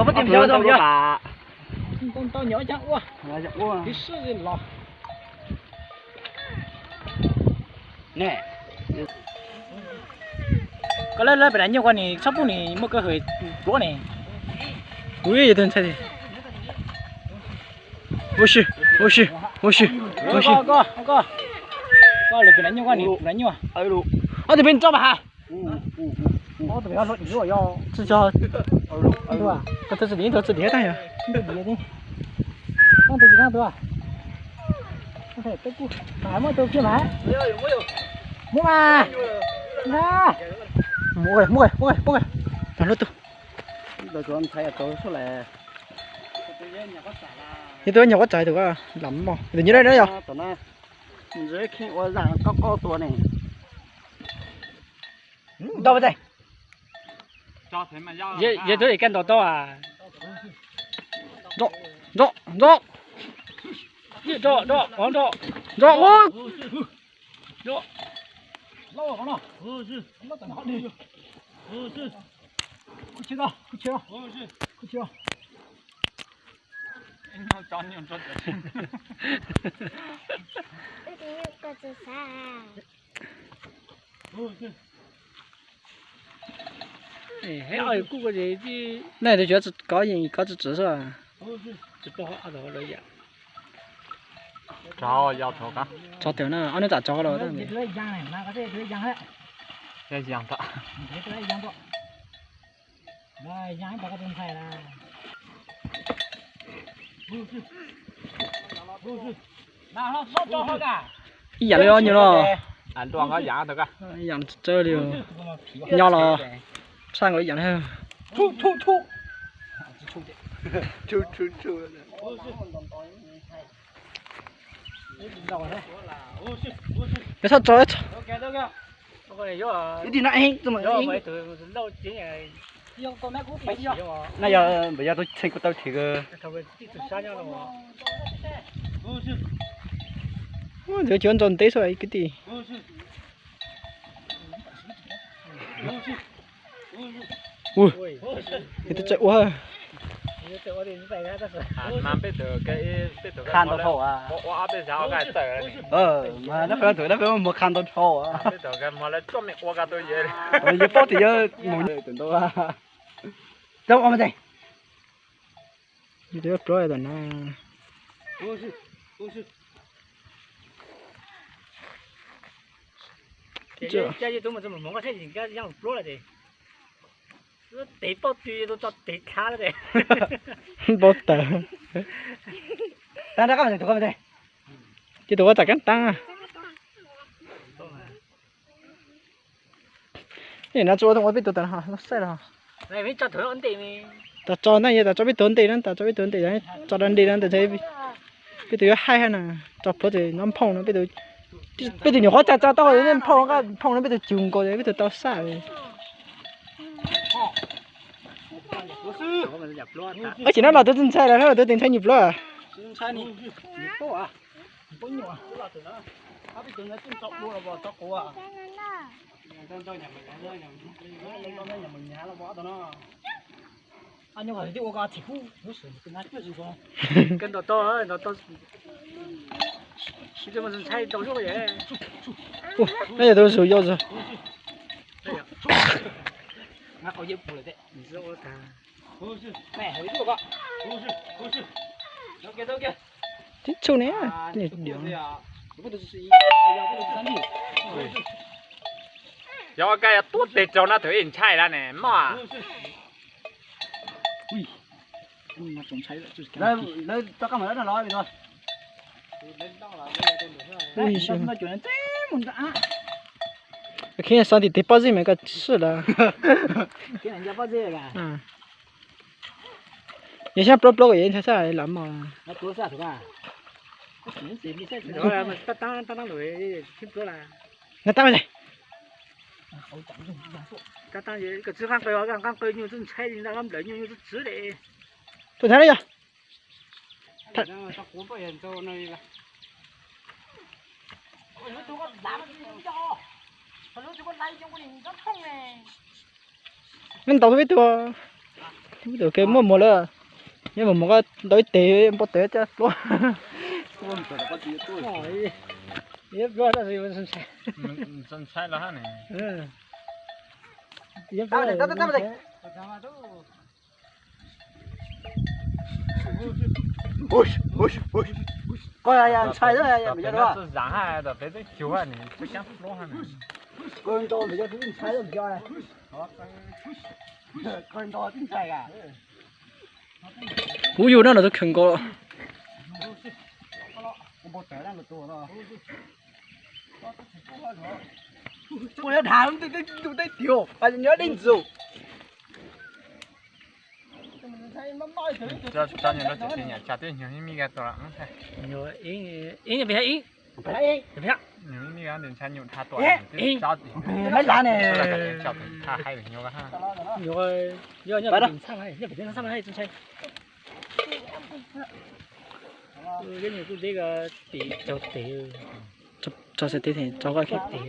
Pab tim ncav tau yog. Tau ncav ua. Ua. Tiv sib los. Koj lawv lawv pem nas nyuj koj nis txhob pub nis muaj kev hawm pluav nis. Ui, yog tus ntxhais. Ua si, ua si, ua si. Koj, koj, koj lawv pem nas nyuj koj nis, pem nas nyuj. Ob tug pem tso mas has. Tsis tso. Tus txiv dim, tus txiv dim tag yog. Muaj tus kiag mas. Muaj, muaj, muaj, muaj. Tag lub tus. Yog tus nyuag quab txawv tus ko lam mos tus nyuag no yog. Ntawd koj tua ne. Ntau tes. Yog tus koj ntaus tau a. Nro, nro, nro. Nro, nro, nro, nro. Nej tus cuav kov yeej kov tsis txwm xwb. Tsov twm na, ob hnub tsam tsov los. Ib yam li ob nyuag no. Ib yam tsawg li. Nyob los tshaj nkaus ib yam li. Yog txhob tso. Na yog npawg yog tus txheej kuv tau thim. Ntxim cuav ntso ntev xwb kwv tij. Ua, es twb tsaws ua. Qha ntau dhau. Mas lab peb tus lab peb muag qha ntau dhau. Yus paub tias yog mus ntau. Cov ua mas tes. Yus tus yuav pluav tam na. Tes paub tw tso tes tha lawm tes. Npaum taws. Ces tus ua tam kab taab. Nim no tsis ua ua peb tus tas los saib los. Tas tso na, yog tas tso peb tus nte na, tas tso peb tus nte, tso da nte na, tas peb tus yuav haij hab na. Tso pluav tes no nphooj no, peb tus nyuam qhuav tsa tsa tau nphooj, nphooj no peb tus cug nkaus peb tus tau saj. Ua cas no los tus ntxhais los tus ntxhais nyuam pluav. Ua, yog tus zus yau zus. Tib txhuj ne. Yog ua kab tuab teg rau na, thaum ib ntshai lawm ne mog. Kheev xav tim teg pob zeb mas koj swj lawm. Yog xyab pluav pluav kom yuav ntshai sab lam mog. Na tab Tus ntxhais no yog. Neb ntaus peb tus. Tus kheej muaj muag lawm, nyob mus mus koj ntau ib teg npau taws thiab pluab. Koj ntshai lawm, kuv yug no los tus kheej nkaus. Tso xav tib, tso koj khib teg.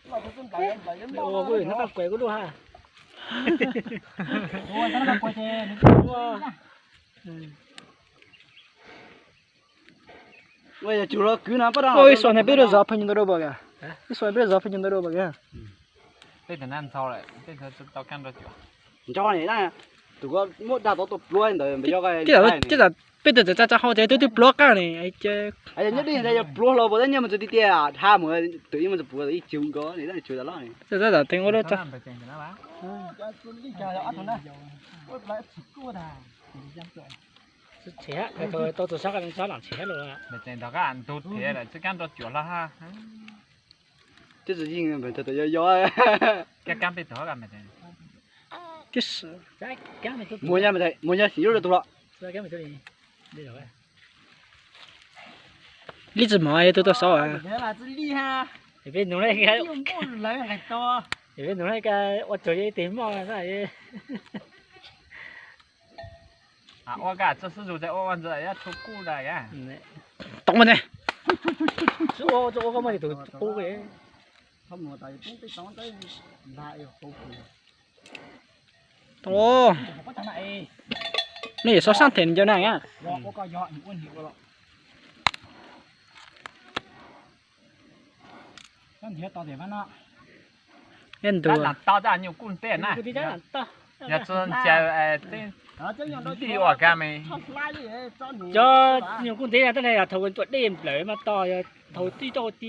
Ua kuj hnub qab kuav kuj luaj ha. Ib xuas ntawd peb rau zov pheej nyuag ntau dua pam kiag. Ib xuas peb rau zov pheej nyuag ntau dua pam kiag. Nco ni, tus muab dag tau tua pluab ntawd, peb tawm tsa tsa hau ces twb twb pluab qaj ni. Nyob dej ntawd yog pluab hlo puas tab nyiaj mus txog tiag tiag, dhab mus tus ib mus txog puav ib cug nkaus ni, tab tus loj ni. Tab tom teev ua lub tsa. Tau tus sab ntug thiab lawm tsis kab nrau cuam hlo ha. Twb tsis yeej, yog yog. Muag nyaj sim yuj rau tus los. Lij tsis mov yog tus tau saub. Peb nug ua tsaug ib teg moj. Ua koj txoj xub zus ua ua ntxawm yab tshu kuj da. Too ne. Ua koj muaj tus qub. Nej yuav sab sab them ncaws na. Ntuj, nyuj kuj nteb na. Yog txawm ncaws lij ua ka me. Cov nyuj kuj nteb na, tab sis yog thaum tuam dej nplawm mas to, yog thaum twb coj ua ti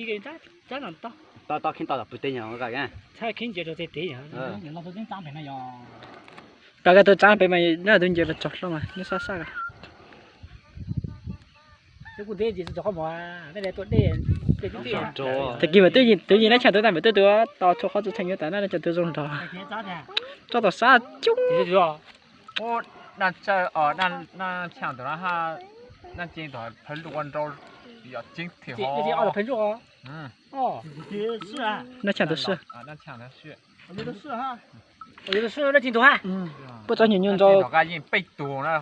tsab no to. To to kheej to pw teb nyog. Txhaj kheej ncaws rau tej tiv. Koj koj tus tsab pem mas nyob tus ncaws mas tsaug hlo mas nyob sab sab. Tag kis mas twb yeej lab cham twb tag npam twb tus tos tshuav qhov txhua txheej yuav tas na, lab cham twb zoo nrog. Tso tom sab coob. Daj tsawg, daj cham tus no, daj ceeb tus phawj luj ua nrau yom ceeb thiab ho. Daj cham tus sij. Puab tsob nyuag nyuag nrau. Yeej peb tug na,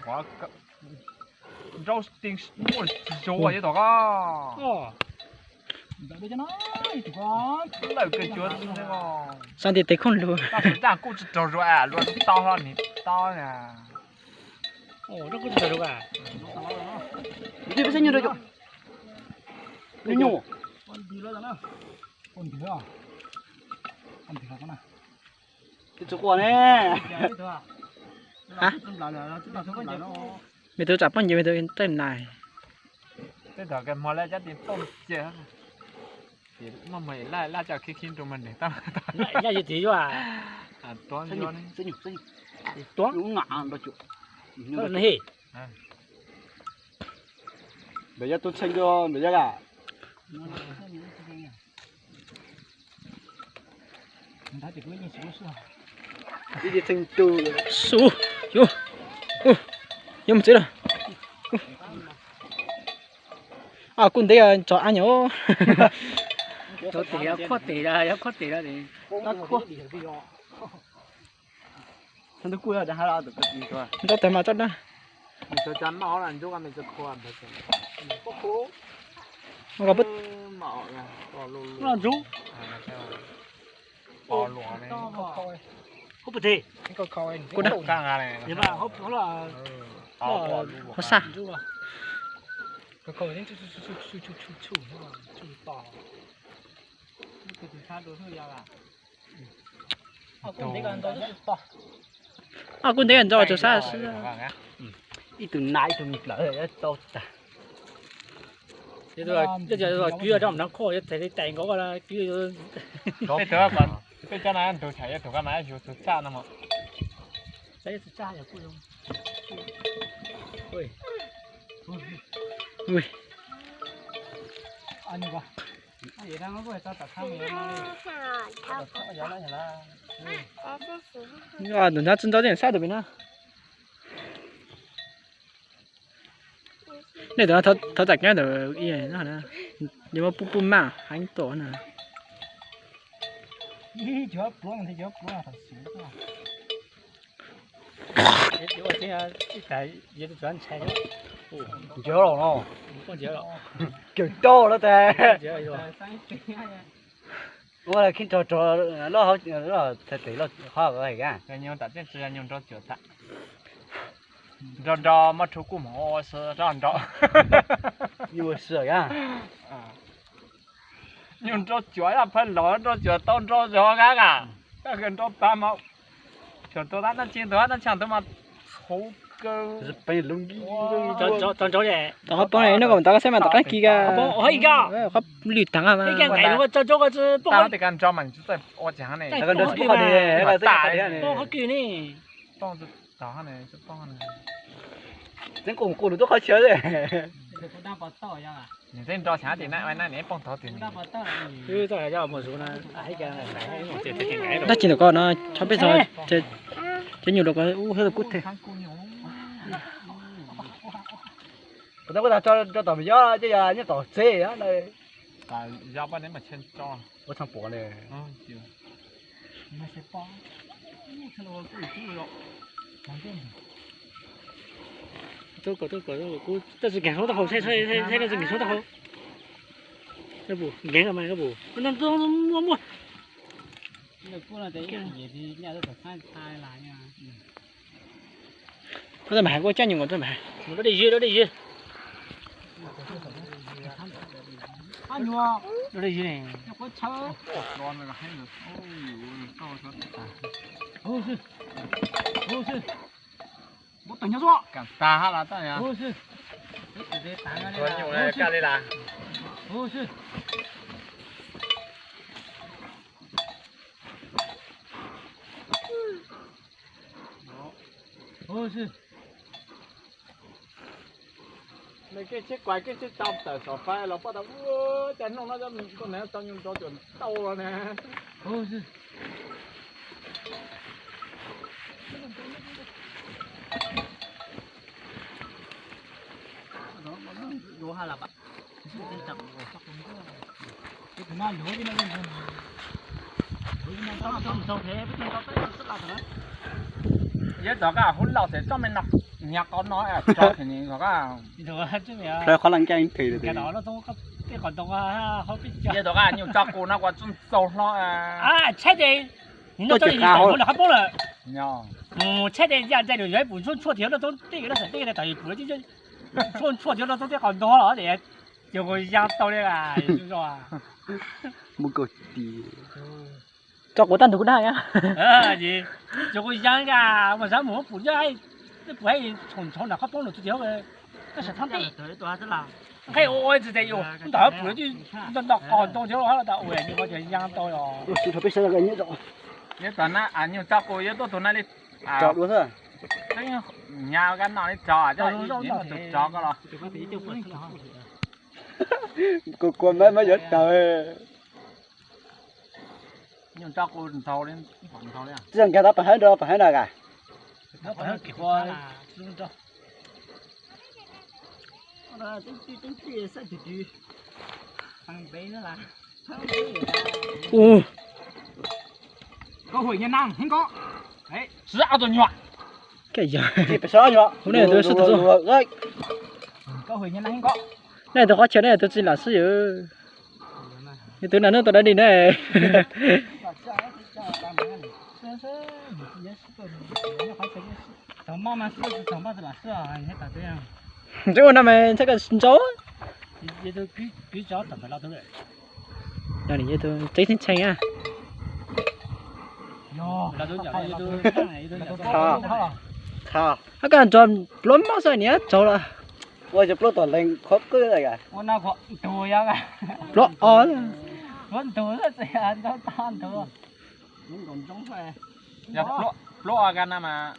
nrau tee muaj zuag yuav tom ko. Lawm kawg cuav. Sab nti tes koob lug. Tab sis daj kuj tsis raug zuag, luag tau hlo nim tau na. Nyuj nyuj. Twb tsis quaj ne. Me tub tsam poj ntsuam me tub tej nais. Tej thaum kawg hmo lawm cov tis tooj cia. Ces muaj hmo laj laj coj khib khib rau mas nws tau. Laj yog tis yuav. Tuab tuab. Ntawm yog tub txheej dua ntawm yog a. Ib txheej tu. Su, yuav, yuav mus txiv lawm. Kuj ntev tsov ab nyuam. Khuab tes, khuab tes. Nrau tes mas tsob dab. Los ntsuv. Kuv da. Hov saj. Ob kuv ntev nto tsaus sab xwb. Ib tug nas ib tug plawv tau tag. Kwv rau nrov khoj yuav txais li tais nkaus kwv. Peb cov na ntug tsham yuav tug koj mas yus txug tsaj no mas. Tus nrab tsi nrau sab tus pem no. Nej tus no thov txam kab ntawm no, yuav muab puj puj maj heev tuaj na. Ntsiav los no, kawg tau lawm tas. Ua khib rog rog loj hauv, loj txhais tes loj qhov hais. Nyuj tam tseeb tsis yog nyuj nrau cuam tham. Nrau nrau muab rhu kuj hmoov ua si rau nrau. Nyuj ua si a. Nyuj nrau cuam yog phaj los nrau cuam tau nrau zog kab a. Koj nrau tag mas cuam tus dab dab tsi tus dab tsi tus mas txhuv kawg. Tom qhov poob no kom tom qab saib mas tom qab kis ka. Qhov lwj tag mas. Tab tes ka nrau mas tsis txawj ua cas ne. Tseeb kuv mus kuj lus tuaj qhov chaw. Nws twb nrau xyaav tim na, na nws poob tog tim. Dab tsi ntawm ko no, tso peb txog cov nyuj rau ko ub, hab kub the. Kuv tab kuj tag tso rau tom me yob ces yog nyob tom txeb. Ua tshaj pom le. Tab sis nkees soob taub hau, saib, saib nkees soob taub hau. Nkees mas muaj muaj. Koj tau mas hais koj caj nyuj nkaus tau mas hais. Dab tsi dab tsi. Kam tag hab los tau. Nyuj kaj li las. Nws kev tsheb kuas kev tsheb tau tawm saum fais los poj tau ua cas noog no cov nws tau nyuj nrau cuam tau los na. Yog tom koj hub laus tes tsob me no nyias qhov no tso, qhov laj nkaaj theem. Yog tom koj nyuj tso qus no kuas txuj txaus hlo. Tshaib tes, mus tshaib tes ya ntsais lus yuav pum tshuaj tshuaj tiag loj tau tej loj xav tej tom pum tshuaj tshuaj tiag loj tau tej qhov ntog los ces yog kuv yaa tau li. Mus kaum ti, tso quav tag ntug kuv dag. Yog kuv yaa mus xav mus pum coj, pum tshauv nram qhov poob lus txug tiag. Tab sis thab ntej nqaij ua ua tsis tes yus ntawm pum nto qos ntoo tiag los tau ua nyuj qhov tias yaa tau os. Peb saib nyob zoo. Yog tom na nyuj tso qus yuav tuaj tus na li. Tso dua xwb. Nyab kab noj li tso coj ib tus tso koj los. Kuv kua mab mab yuav tawg. Nyuj tso qus ntxaug li, ntxaug li. Tsis nkag tau pem hawb nrau pem hawb no ka. Koj hu nyab nab heev ko. Tsis ob tug nyuam. Koj yog pes sab nyuam. Hu ne tus sib tug. Koj hu nyab nab heev ko. Tus qhov chaw ne tus tsis lam sib yws. Tus nas nub tau dab di ne. Ntsej ua no mas ntshai koj ntsau. Tseeb tshee a. Koj ntsau pluab mob xwb niam tsaug los. Ua cov pluab tom leeg qhov qwb. Pluab o. Pluab o ka na mas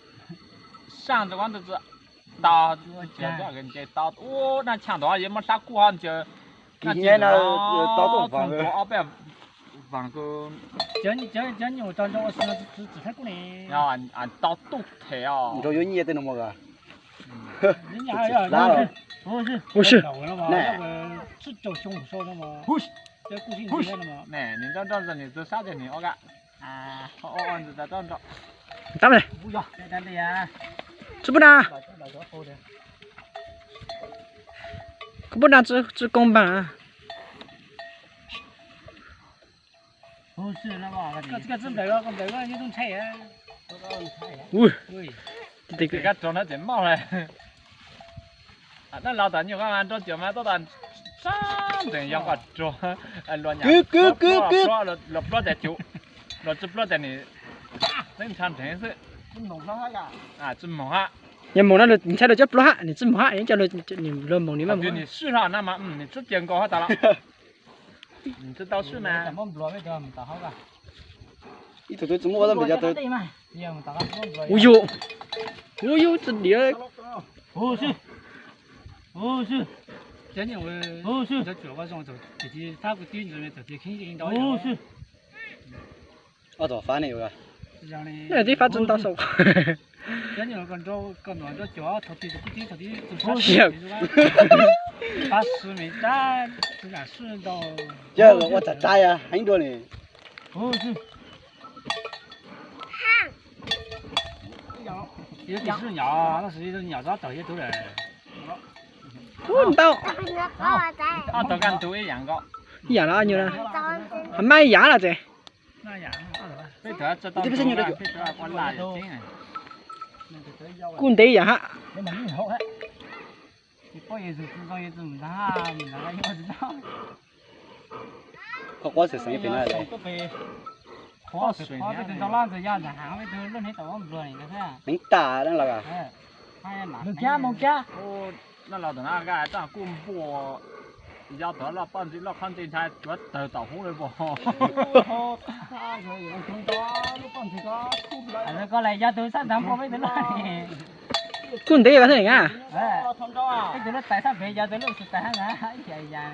saj ntawd ko ntawd tau, nce tau ua dab tshaj ntawd yuav muab hlab kuj ho nce. Nce no tau tuaj vaag ob peb vaag. Cov nyuam tso ntsoov ua si no tsis txhab kuj ne. Tau tuj them os. Nrau yuav nyiaj tej no mas. Ua si. Nws nrau nrau nws txawj sab tiag nws ua ka. Tab tsi pub na. Koj pub na tsi koo npaag. Koj txawj nplawm, koj nplawm koj yeej tub ntshai. Ua, koj rog no ces maj lawm. Dab laug tom nyuag nrau cuam mas tuaj tas sab nreeg yog koj rog. Luag pluab tas cuv, luag tsi pluab tas nim teeb ntsha nreeg xwb. Tsi moog hab. Yog moog no ntshai luag cov pluab hab, nim tsi moog hab, nim coj luag moog nim mas moog. Nim swb hlo na mas nim tsub cia nkaus hab tas los. Tsi tau swb mas. Ib tug twb tsi muaj ua tau yog tau. Ua yus, ua yus tsi diav. Ob tug fab ne. Tib fab tsi ntau saum. Yog ua tsav tsav heev dua li. Ntau. Ib yam los nyuj na. Maj ib yam los tsev. Kuj ntev yam hab. Koj quab xwm xeev pem no. Heev tas na los. Dab laug tom no kuj npua, yog tug loj poj ntxwg loj qhov ntse ntshai tsuav tawg tom hub li puas. Koj las yog tug sab ntawd npua peb tug loj. Kuj ntev vas thiab na. Peb tug lub tais sab pem yog tug lub tsis tais hab na ib yam yam.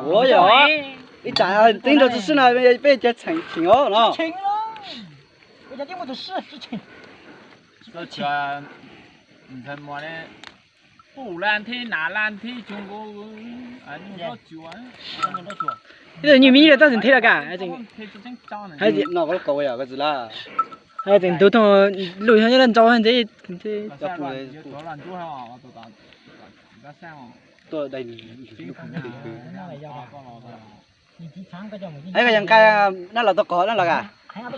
Ua yog ib tsam teb nrau tsi swb no peb cov tseem chim os no. Ntxhais muas ne, pum laj nthib nas laj nthib tsu nku. Ib tug nyuj mib le tab sis nthib lawm ka. Hais tias no ko lub kaus yog ko tsis laj. Hais tias ntug thooj luj yog nyob laj ntsaus ntxiv. Tuaj dai. Koj yog nqa dab laug tau qhov dab laug ka. Txawm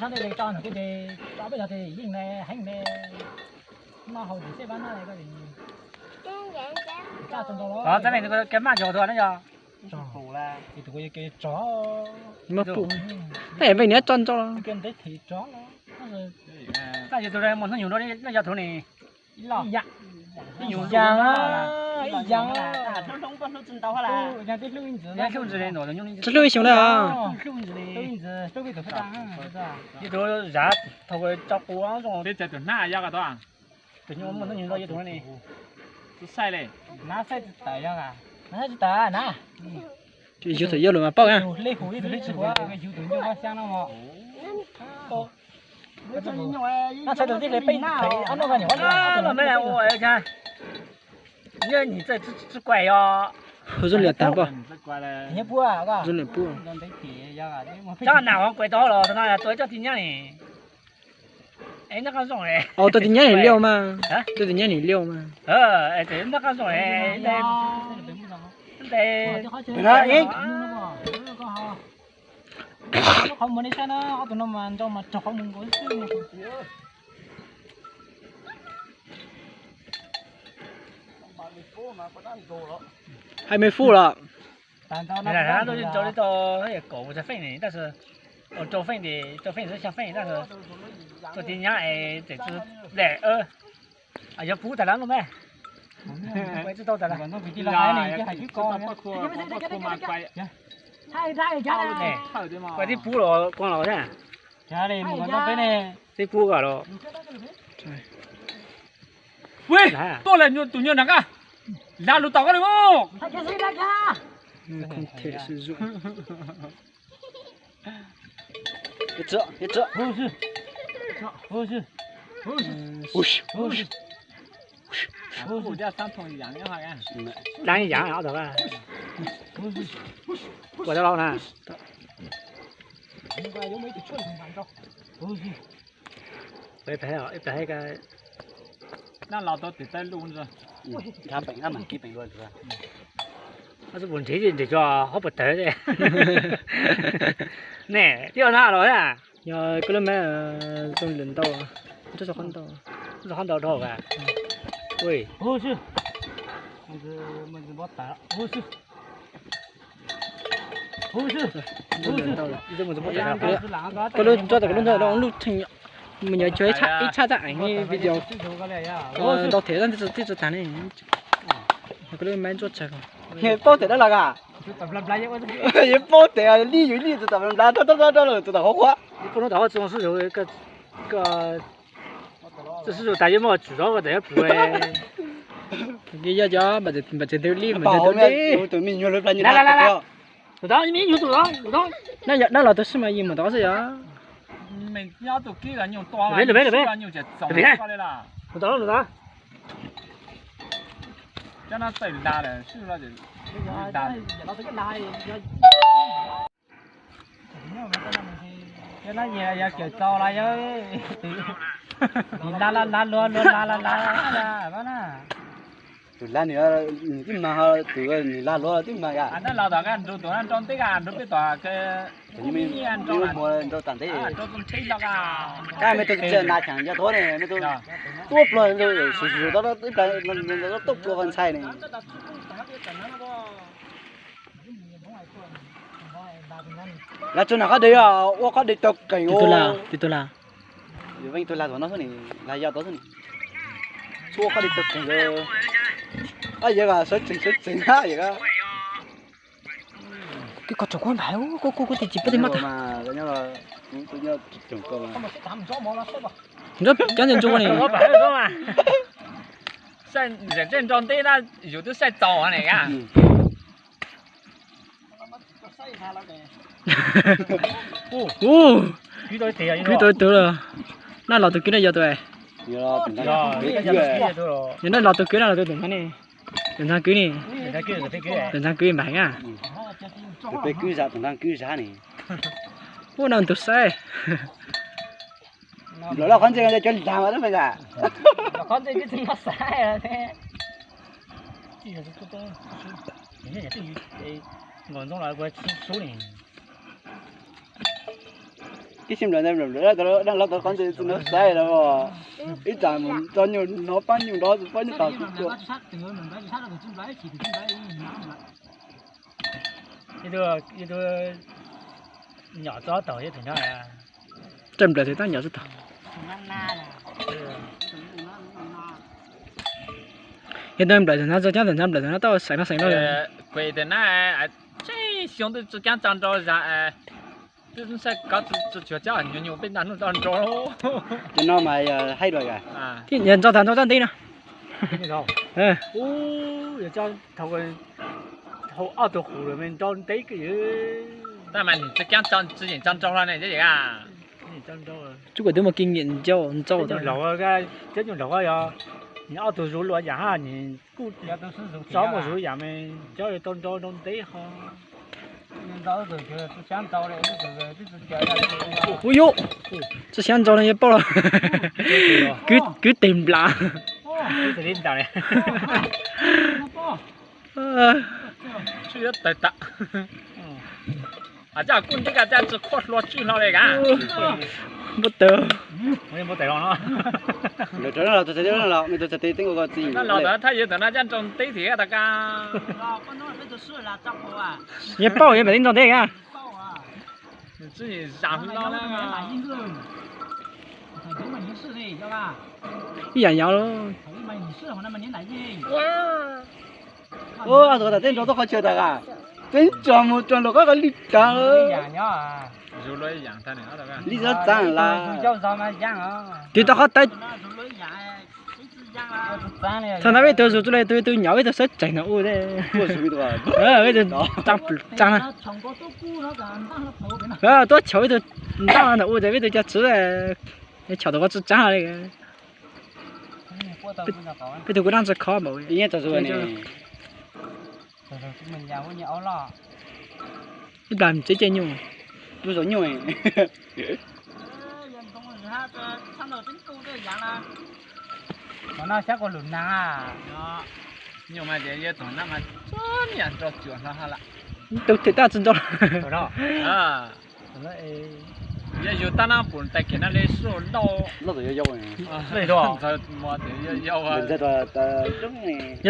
pem no yog. Muab pum. Tej pem niam tso ntso. Tab yog tus mus hnub nyuj no yog tug ni. Ib yam, ib yam, ib yam. Tsis hlub ib xyoos na. Ib tug zav thaum tso qus zoo. Tus nyuj muaj hnub nyoog nrau yog tus no ni. Tsis saib li. Nab saib tsis tawm yog, nab saib tsis tawm na. Yug thaum yog lawm mas paub na. Yug tus nyuj vaj xyab no. Nab saib tus tib li peb ob nub no nyuam qhuav los me ua cas. Nyob nyim txawj tsis kuaim os. Zoo liam tag pom. Zoo liam pub. Cov nas kuv kuav tau los tau no tua cov tib nyab ni. Tua tib nyab ni liaj mas. Tua tib nyab ni liaj mas. Qhov muag nej saib na, ob tug no mas nrau mas raug qhov muag nkaus xwb. Hai mươi phút rồi. Rau li tau kaum feej, tab sis rau feej, rau feej xwb xya feej tab sis tua tib nyab es tseem tsis daim. Yog pub tas lawm los me. Tsis tau tas lawm. Kuv tib pub los kuv los thiab. Tib pub kom los. Tuaj lawm tus nyuag nram qab. Lav lus tom koj li. Dlaab yaav ob tog. Kuas tau los na. Ib plag, ib plag, dlaab los tau tim tawb lug. Nrhiav nrhiav tso hov puas tawg ne. Tib ob nab los na. Yog koj lub mab zoo lawm ntau, ntau, ntau hov ntau dhau. Koj lub ntsuab tas koj lub ntsuab lub, mus nyuam cuag ib tshab tag eev video ntau thiab tib tsi tag ne. Koj lub mab ntsuab tsawg. Paub tes dab los a? Yeej paub tes li yus li tus tam nplab rau rau rau tus tam qhuav qhuav. Tsis tas yuav muaj tswm zov tas yuav pum. Yog cov npam tsev ntws li mas tus me nyuag lub plab nyuag dab los tau xwb mas yeej mus tau xwb yog. Cov no yog cawm txaus los yog la la la luag luag la la la na. Tus la nws tib mag, tus nws la luag tib mag. Dab los tom nrug tus nrau ntej, nrug peb tom muag nrau tom ntej. Kab me tug tsi nas cheem yog tuab ne, me tug tuab pluag, ib plag tuab pluag ntxhais ne. Lawv tsuas nram qab deg, ua qab deg tau keem. Tus lag, tus lag, yus veej tus lag tom no xwb ni, lag yog tau xwb ni. Tsuas ua qab deg tau keem. Ab, yog sawv tsees sawv tsees na yog. Koj tsoom kuv npam, kuv kuv kuv tis tsis pub tis maj tag. Cov ntawd ntsuag ni. Saib ntsej nrau ntej na, yus twb saib txaus ne. Kwv tau ib tug lawm. Nab los tus kwv na yog tus, yog nab los tus kwv na los tus ntxhab ne. Tus ntxhab kwv ne. Tus ntxhab kwv npam heev na. Tus peb kwv zab, tus ntxhab kwv zab ne. Ub, no tus saib. Nplawm loj qhov ntse cov lag mas tab meeg. Ib sij nplawm ntawd nplawm nplawm dab los tau qhov ntse tsis nov saib los. Ib tsam mus tso nyuj hnov pab nyuj nrov pab nyuj tom kuj tuaj. Ib tug nyom txob taug yog tus nyob. Tawm nplawm tawm tab nyom txob taug. Yog tawm nplawm tawm hnab txog coob tawm hnab nplawm tawm hnab tau xeem no xeem no. Kuv tawm hnab tsib xyoo twb tsis kaab tso nrau zag. Twb saib kov tsis cuag cov nyuam nyuam peb ntaj hnub tso nrau. Cov no mas yog haib dua yog. Yog nrau tag nrau tag ntev no. Hau ob tug qus lawm me nrau ntev kawg. Tab mas tsis kaab tsis yeem tso nrau hlo ne. Tsub kuv twb muaj kinh nghiệm ncau ntxau. Cov nyuag laus yog, Ob tug zuv luas yam hab, nws kuj tso muaj zuv yam me, cov tau nrau nrau ntev ho. Ub yuv, tsi xyav nrau no yuav paub los. Kwv teg nplas. Kuj nteb ka caj tsi khuaj hlua tswj hlo le ka. Npau taws. Los tod thaj yawg ntawm no caj nrau ntev thiab tas ka. Yog paub yog mam li nrau ntev ka. Nws tsi zam hlo na. Ib yam yog. Ua, thaum tas tej nrau tuaj qhov chaw tas ka. Teb tso mus rau nraum qab qhov lwj tag. Li txav txav la. Twb tau qhov tawv. Thaum ntawd peb tug zus txuj le, tus tus nyom peb tug sawv tsees ntawm ub. Peb tug tsaa pwm tsaa na. Tuab chaum ib tug ntaj ntawm ub tes peb tug cov tswv chaum tau koj tsi tsaab li. Peb tug kuj dlaab tsi khov npaum. Ib plag tsev caij nyuj. Lub zaum nyuj. Tug them tab tsi nrau. Yog yug tab nab pum tais kiag nab le suj lauj. Yog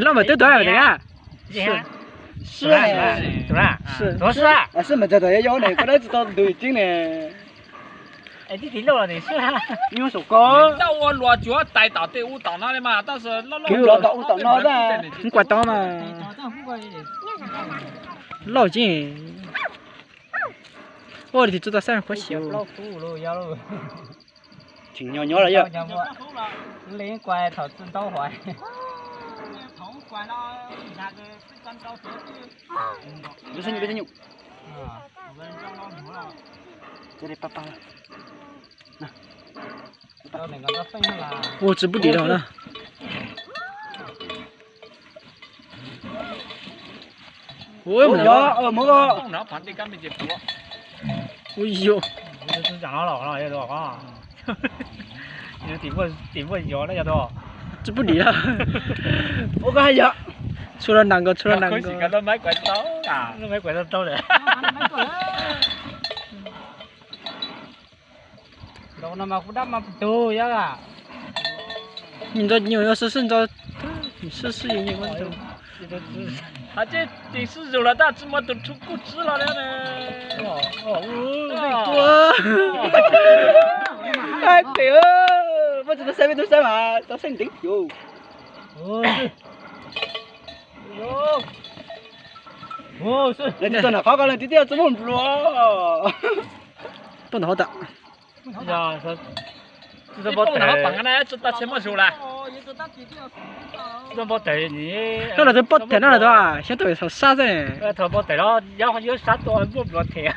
lauj mas twb tuav a. Sib mas ntshai tas yog yau ne, koj dab tsi tau ntws ceeb ne. Nyuj saum ko. Ua luas cuav tais tom tej ub tom no li mas tab sis lauj lauj tom ub tom no. Kuv kuam tau mas. Lauj ceeb. Ua li tsis tau saib qhuav xyuas. Tseem nyob nyob los yog. Ua tsis pub dim lawm na. Ua yog. Tim muaj yog. Tsis pub dim lawm. Ua koj haj yog. Txhua rau nram nkaus, txhua rau nram nkaus. Nws nrau nyuj yuav sib sib nrau, sib sib nyuj. Ces sib zus los tab tsis muaj tus rhu kuj tswb los li. Tes, muab tsis tau saib peb tub sab mas tau saib ntev yus. Leej twg txog nram qhov ko leej twg thiaj tsis muaj npluas. Poj ntawm hov tas. Poj ntawm hov paam na tsis tau tsheb muaj zus lawm. Npau taws no lawm tus poj them no lawm tus xyov tus xyov sab xwb. Thaum npau taws no yog yuav sab tua muaj npluas them.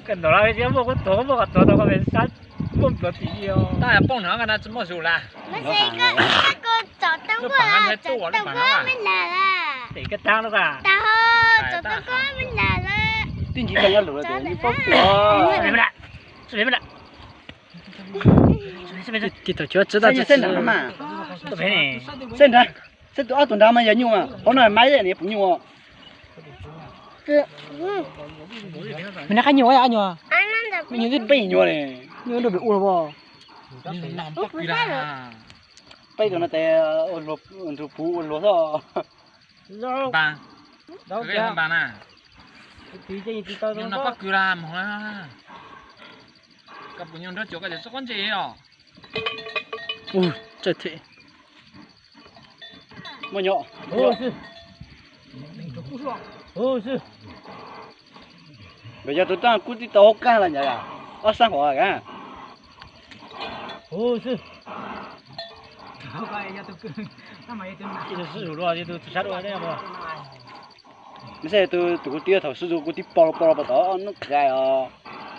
Koj ntawm no yuav muaj kuv tuag muaj qhov tuag tau koj sab muaj npluas tim. Tab poj ntawm no tsis muaj zus lawm. Tim kab taab no ka. Tib nci tau nyob lus lawm tus nws paub tias. Tig tau cuav tsi tau. Saib nrad, saib tus ob tug nrad mas yog nyuj, hauv no mas nws puv nyuj. Me nab qab nyuj, qab nyuj, me nyuj twb peb nyuaj li. Nyuj rau pem ua los. Peb tus no tes ntug puv ua luag xwb. Npam na. Nyuj no pob kws la moog la. Koj puas nyuaj nrog cuav koj cov txoj koob ntse os. Muaj nyob. Nkawd yog tus raj kub tib tau hauv kaaj los nyav yom, ob sab hov a. Mej saib tus, tus kuv tib thaum sib zus kuv tib pom pom pom tod nub qai os.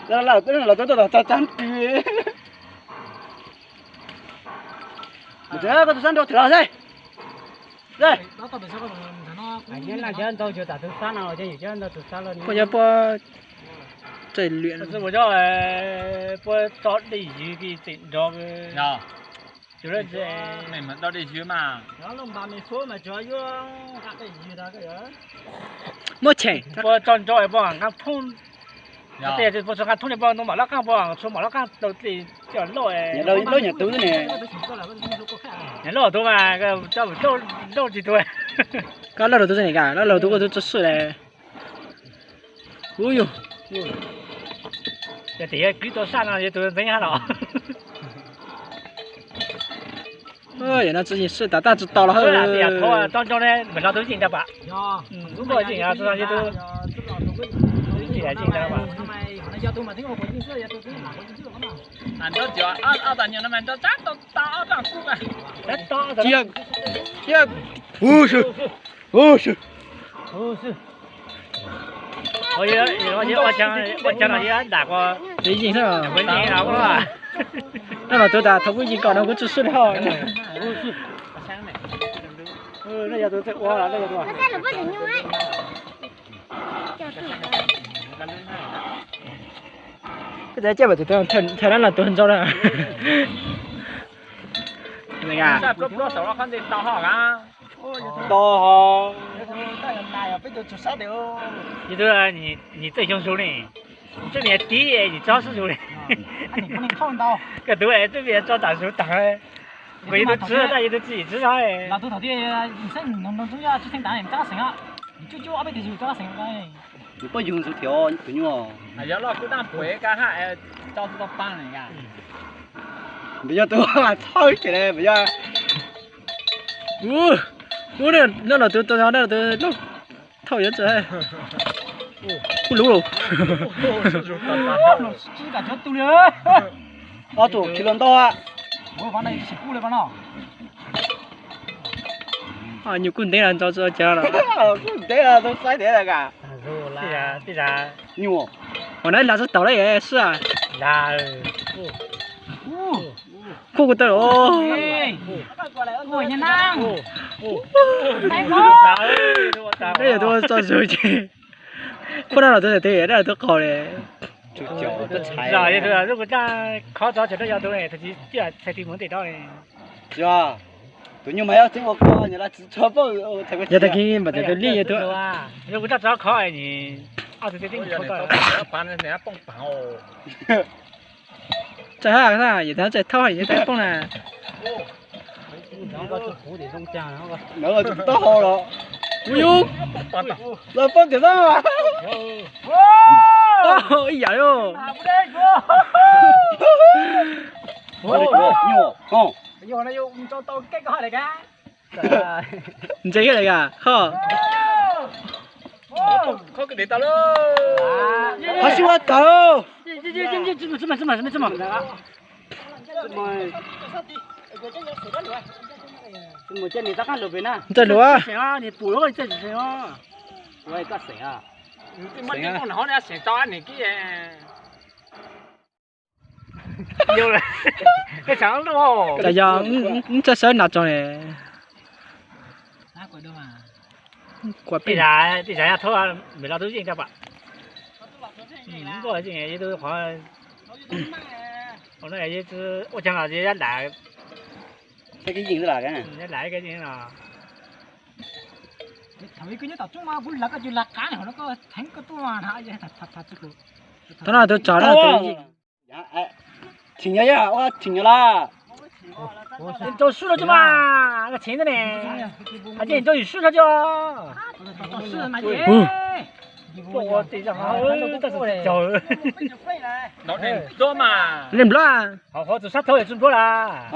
Los tau tau tsa tsa kws. Koj tus sab nrau twg los xwb. Puas yog puab txaij lwm no? Puab tso dej ywg txim nrog. Muab cheem. Puab tso nrau puab nqaa thoob. Puab tso nqaa thoob ni puab nto mam loj qaab, puab tso mam loj qaab tau dlej loj. Loj nyuam tub ne. Loj tub mas, loj tsis tug. Koj loj lug tub ne, koj loj lug tub koj tub tso swj le. Ub yug. Yog tim yog kwv tau saj no yog tug ntxeev hab los. Yog no tsi yeej swj tas tab tsi tau los. Tso nrau ne, mam los tub yeej tau pam. Tub yeej tau pam. Ua caag no yog dam ko tub yeej no. Noj los tub tas thaum kuv yeej kom no kuv tsi swj le hos. Koj txawm caij mas tus thawj no los tus ntsau na. Yog tug nyuj txawj xyoo zus ne, tub niag tib es tsis txhob swj zus li. Koj tub es tub niag tso tam zus taag. Kuv yog tug tswv, yog tug tswv tsis txhob. Nws puab yug ntxuv thiab tus nyuj. Yog loj kub dab puav kab haj tso tau paag ne. Npawg yog tus txhawb ces npawg yog. Ub, ub, no los tus, no los tus, thauj yuav txawm. Kuj lub los. Ob tug khi los ntau. Nyuj kuj ntev los ntau tsis ua cas los. Kuj ntev los tau saib ntev los ka. Nyuj, ua nab lag txog taus lawm sib. Kuj kuj tau. Peb yog tub tso zus ces. Kuj nab los tub tes dab los tub qaug li. Yog kuv tsa khov tso tseem dab yog tub ne, thaum tsis txhais tis mus tes dab. Tus nyuj mas yog tseeb ua ko, yog tag kis mam txawm tus lij yog tub. Yog kuv tsa tso khov, ob tug tib tib khov tso. Tsa hab, yog tag tsa thauj yog tag poob na. Taub hau los. Yog, los poob tiag xwb. Ib yam li. Ntse thiab li ka ho. Ho sib ua tawg. Ntawd luag. Yog, txawj sawv nas tso ne. Kuv peb, tej zaum yog thaum Npem los tub yeej tau pam. Ua caag los yab ntam. Thaum no tus tsov no. Tsim nyog, ua tsim nyog lawm. Rau sub rau cov mas, tseem ntawd ne. Hais tias rau yus sub rau cov. Nplua,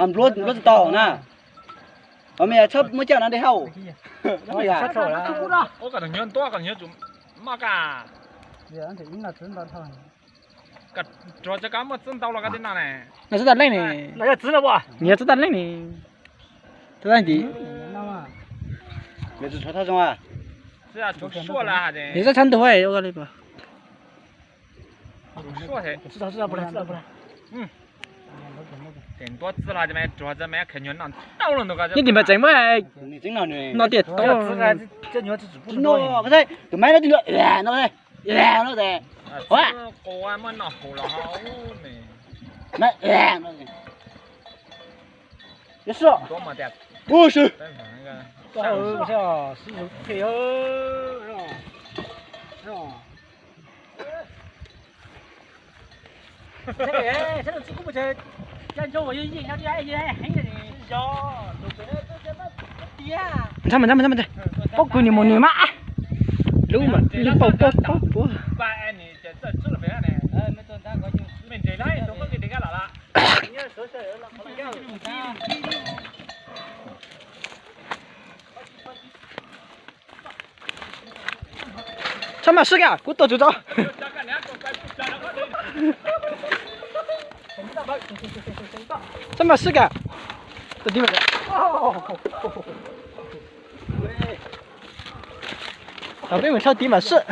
nplua tsis tau na. Ho me txhob muab caj no de hauj. Nws txhob tag leej ni. Nws txhob tag leej ni. Txhob tag nti. Nws txhob txhob ntug ua li pas. Nyob tim npawg tseem muab no tiag tau. Tus maiv no, ntxhab mas ntxhab mas ntxhab mas, pob kws nws mus nws mas, lub mas nws paub pob pob puav. Txhob mam swb kag, kuv tuaj tsis tau. Txhob mam swb kag. Thaum peb mus tshaj tid mam swb.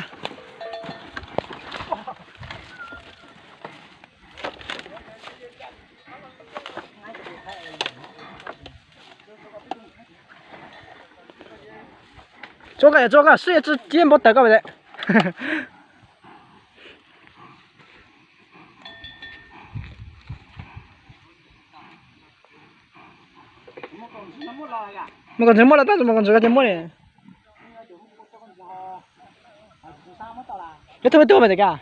Tso koj, tso koj, swb tsis npaum tawm koj. Mus kom ntxhw muab los tab sis mus kom ntxhw koj cia muab li. Ib tug ib tug mas tias kag.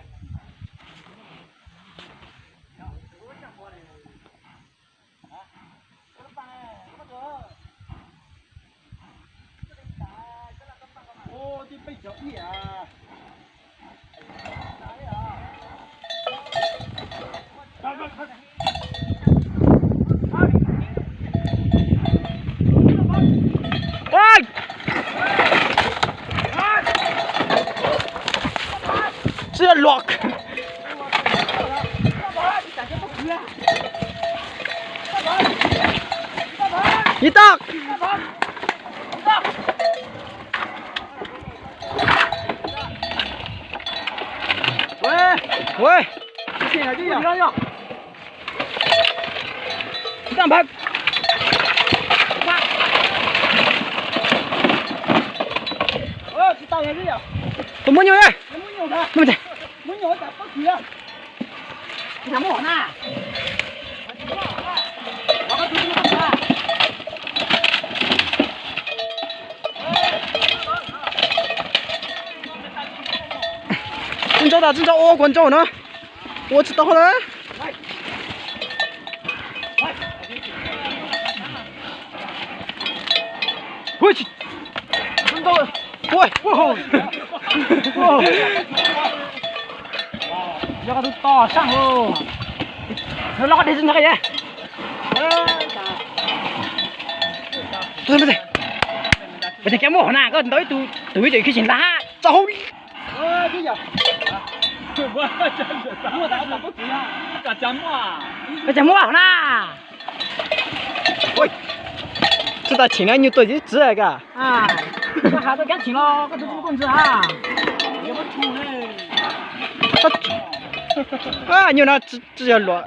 Tsis yog luam. Ib tog. Tus muab nyuj, tsis ntsaub tas, tsis ntsaub, ua kuv ntsaub no, ua tsis tau na. Yog koj tus to saj, loj dej tsis ntag. Koj tias muaj hauv na, koj ntau ib tug, tus ib tug khib tsis nta tso hauv li. Koj cas muaj hauv na. Tsis tas chim na, nyuj tuaj tsis txwv koj. Nyuj no tsis yog luam.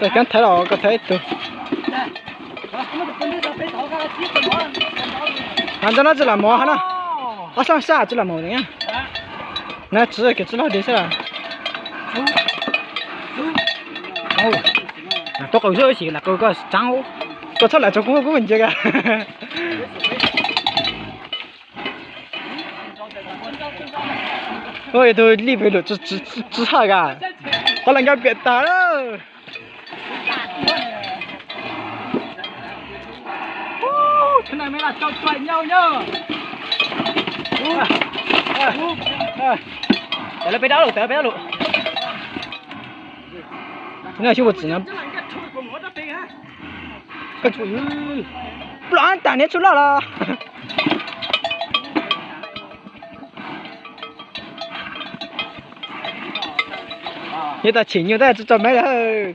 Koj cov thaiv los koj thaiv ib tug. Hos ntawm no tsis lam mus hos na. Ob sab sab tsis lam mus na. Na tsis kev tsis loj deb xwb. Tuaj qw xwb xyov lam qw koj tsaab. Koj txhob lam tso kuv, kuv nce koj. Ua tus lij pem lum tsis haj koj, qhov las nkaj piam tag lawm. Tawm lawv peb dab lawm, tawm lawv peb dab lawm. Xyov puas txwm no. Plam tas niag tshua loj los. Nyob tas chim nyuj tab tso tso maiv lawm.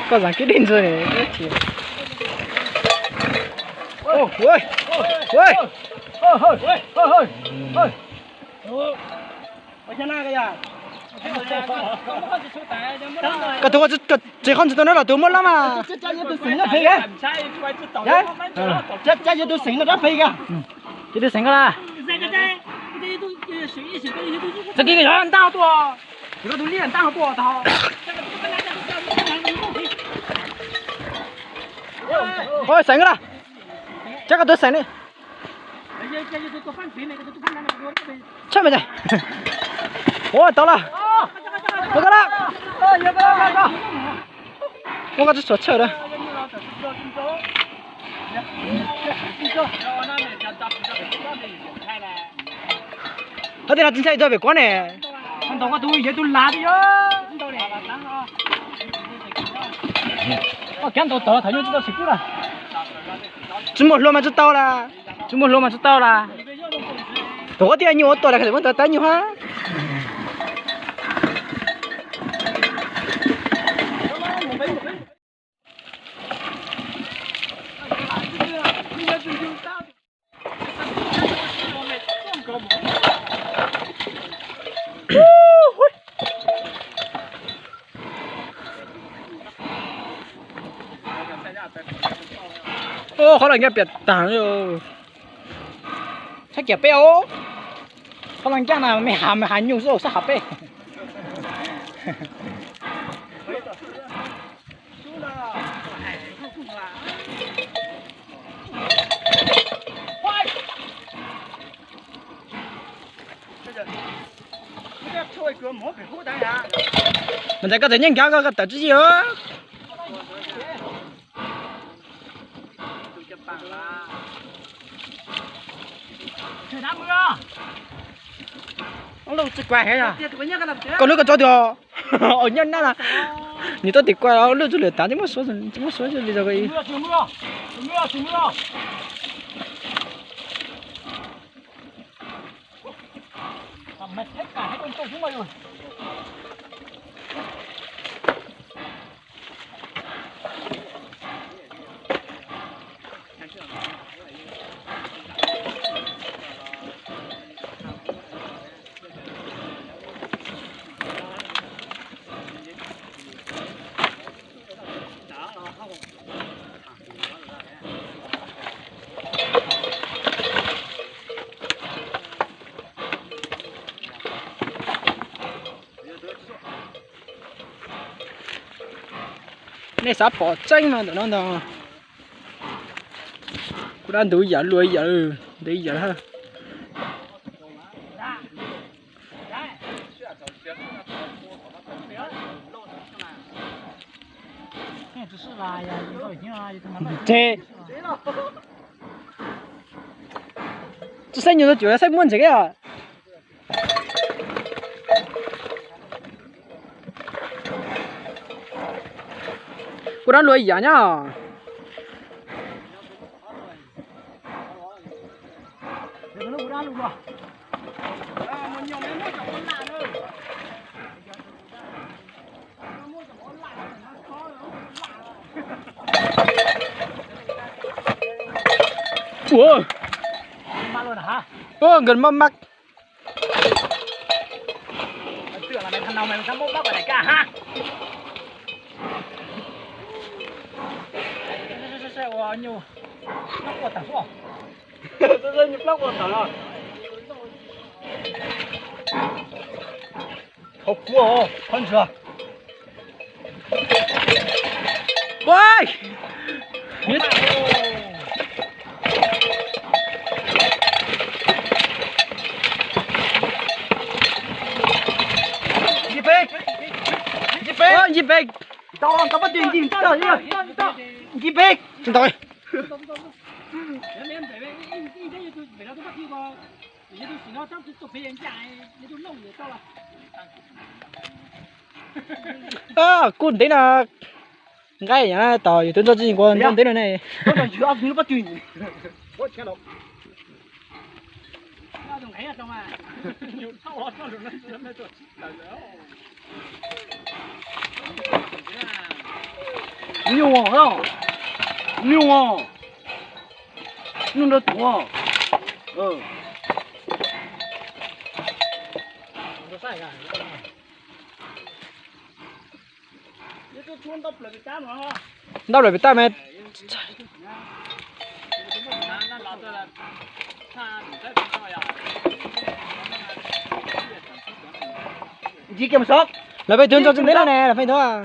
Koj zav kib dej ntxwg ne. Koj tus tsev qhov ntsis tau na los tus muaj lab mas. Ces tus xeem ko la. Txog kis yog ntaj tuaj, yog tus liaj ntaj tuaj tau. Ua xeem ko la. Cab koj tus xeem ni. Tshaj me ua tau la. Ua tau la. Muab koj tib txhua tshawj da. Qhov tias no tsis ntshai txog pem kuab ne. Ntau koj tus yawg tus lav tiag. Koj kiag ntau tod thaum nyuj tsis tau sim kub na. Tsis muaj hlua mas tsis tau la. Tsis muaj hlua mas tsis tau la. Tuav tias nyuj ua tuaj la muab tau tab nyuj hab. Qhov los ncaaj piam taag. Txhob ciam peb os. Qhov los ncaaj na me has me has nyuj xwb, txhob has peb. Mas ntxhais koj txawm nyeej nkav koj, koj tawm tsis yig. Koj lub koj tso twg os? Nyob nab na. Nws tuaj tim kua lub tsuj lwm tav tsis muab suav li os. Nej xav pom tseeb mas ntawm no ntag. Kuv dab ntug yam luag yam, ntawd yam. Tseg. Tsis saib nyuag tau cuam saib muab ntsev os. Kuv dab luag yam nyob. Ua, ua nkawd maj maj. Qhov kuv, qhov ntsuag. Nce pem, nce pem, nce pem. Nce pem. Kuj ntev na. Nqaij tom yus twb ntxo tsis nquag ntxo ntev no ne. Nyuj, nyuj, nyuj nrog tuav. Ntau lawm pem toj me. Lawv pheej tuav ntxo tsis ntev no ne, lawv pheej tuav.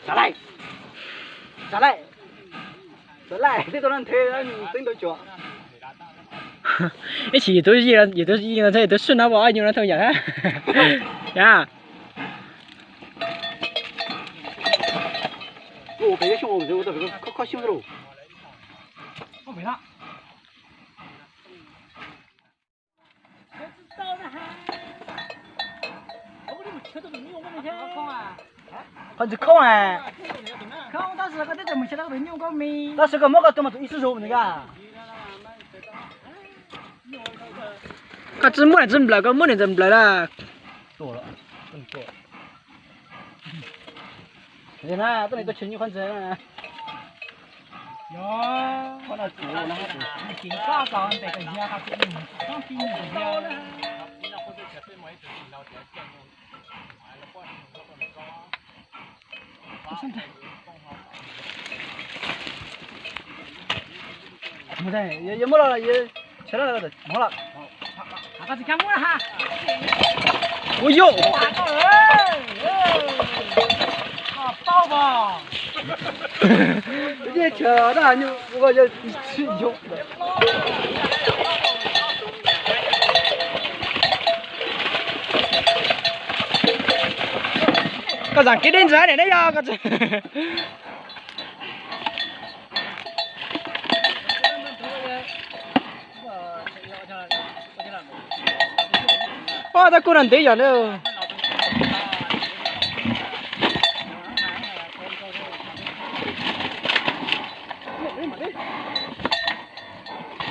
Xav laij, xav laij, xav laij, twb tau nrhiav teeb ntau cuam. Ib chim yus twb yig no thiab yus twb swj no pom ob nyuag no thooj yam. Yam. Qhov ntxwg khoob a. Tab sis koj muab koj tus mas tus ib xub zus nws yog. Koj tsis muab niam tsis nplawm, koj muab niam tsis nplawm lawm. Tuaj na, tuaj nim tuaj cheem nyuj qhov ntxwg na. Mus, yog muab los, ua yog. Koj zam kev deb ntxwg ne, neb yog koj tsis. Pab tab kuj no ntev yom na.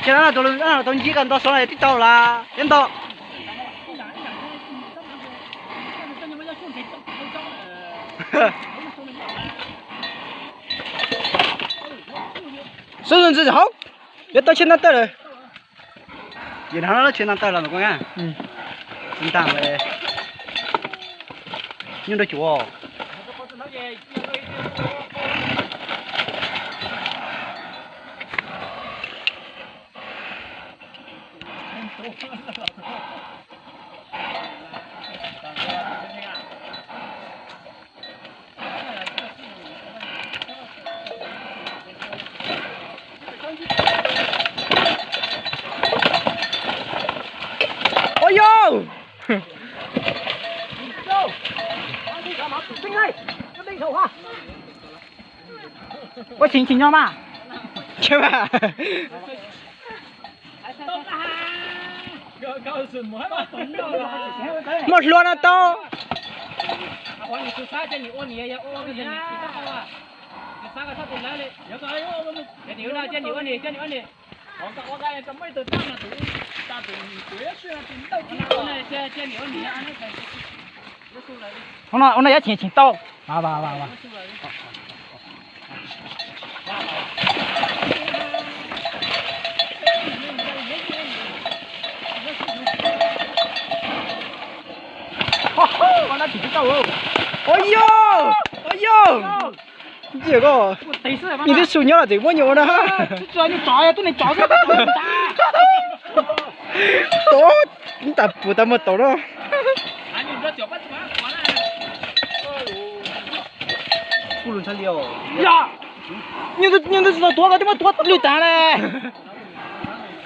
Ces tau ntsib koj nto xov tib tau las thiab nto. Xub ntxwg hauv, yuav tau tsheb ntab tawj lawm. Yog no tsheb ntab tawj los mas kuv ntaag le. Nyuj nrog cuav. Ua yog, ua tseem tsis nyob mas. Muaj hlua no tau. Ua no yog tseem tsis tau. Ua no tseem tsis tau. Ua yog, ua yog. Nyiam koj, nyiam twb su nyob los tseem muab nyuam ua na. Tod, tas puas tas muag tod no. Nyuj twb tsis tau tuav, koj twb muab tuav lwj tag na.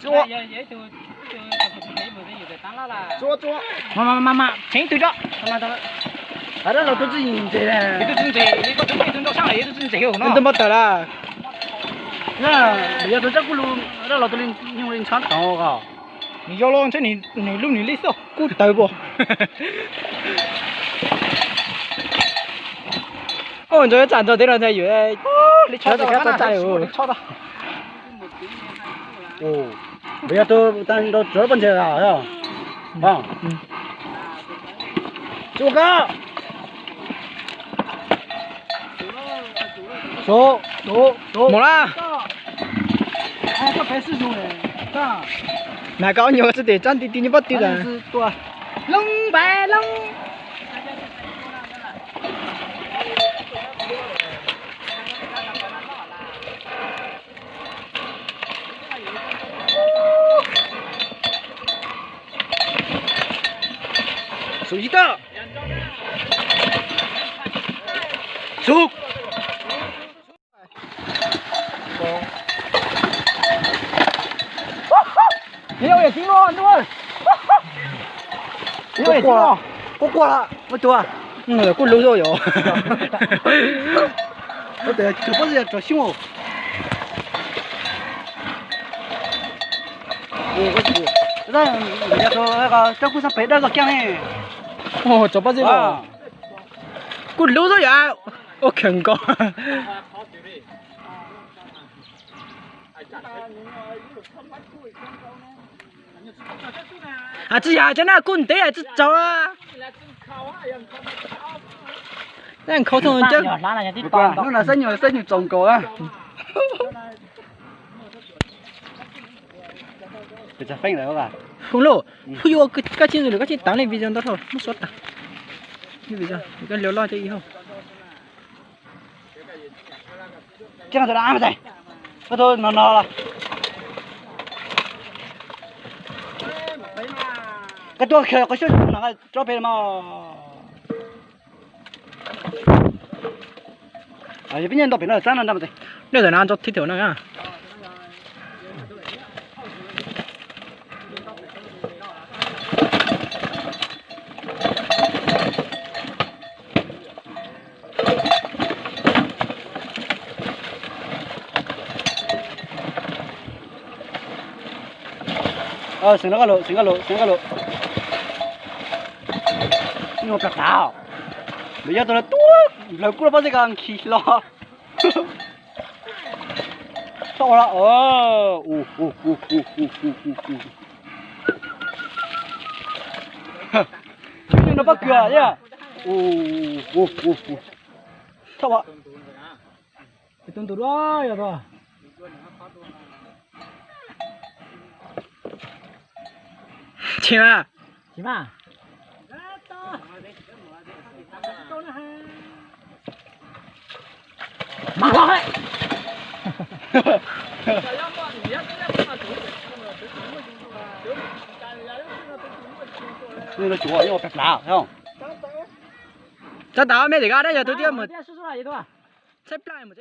Tsuab, tsuab, tsuab. Mas, mas, mas, mas, tseem ib tug tso. Rab laug tus tsis ntse. Tus tsis ntse, tus tsis ntse, tus tsis ntse, tus tsis ntse, tus tsis ntse. Yog tus tsaib kuj lug, rab laug tus li nyuj li ntshab tod os. Nws yog los ntshe nws lub nws li xwb. Kuj tawv pom. Ntsoov tsam ntsoov teb no ntag yus. Yog tus tau rau tsuav poj ntses os. Tsuav koj. Mus lawm. Mas koj ob nyuag tsis tim tsab nti ti nyob pob tw tas. Loob npav loob. Xub yib toj. Xub. Kuj quaj, kuj quaj, muaj tus kuj lub zoj yom. Tsuas pob zeb rov xyoob. Tsob kuj xab pem dawb koj kiag ne. Tsuas pob zeb los kuj lub zoj yom. Ua kheem nkaus. Tsis yog cov na kuj ntev tsis tsaus. Nkhaus thaum cawv. Hnub no xab nyuam, xab nyuam tsaus nkaus. Hwj loj, phooj ywg, koj tsis ntsib lawm koj tsis taav li video ntau dhau muab suav tag. Koj lub loj cov ib hauj. Koj tus no no los. Koj tuaj khiav qhov xyoob no rau pem mas. Peb nyob nto pem no txab no nrog mas. Nej tam no tso thib thawm no. Xeev koj lus, xeev koj lus, xeev koj lus. Nyuj plav plav. Nws yog tus no tuaj nplawg kuj los pob zeb ko nkig los. Txhob ua los. Nyuj no pob kws yog. Txhob ua. Tus ntus duab yog tus. Tsis mas. Tsis mas. Mas hlob. Txhob tas me tim ko dab yog tus tiab mus. Txhob plaj mus.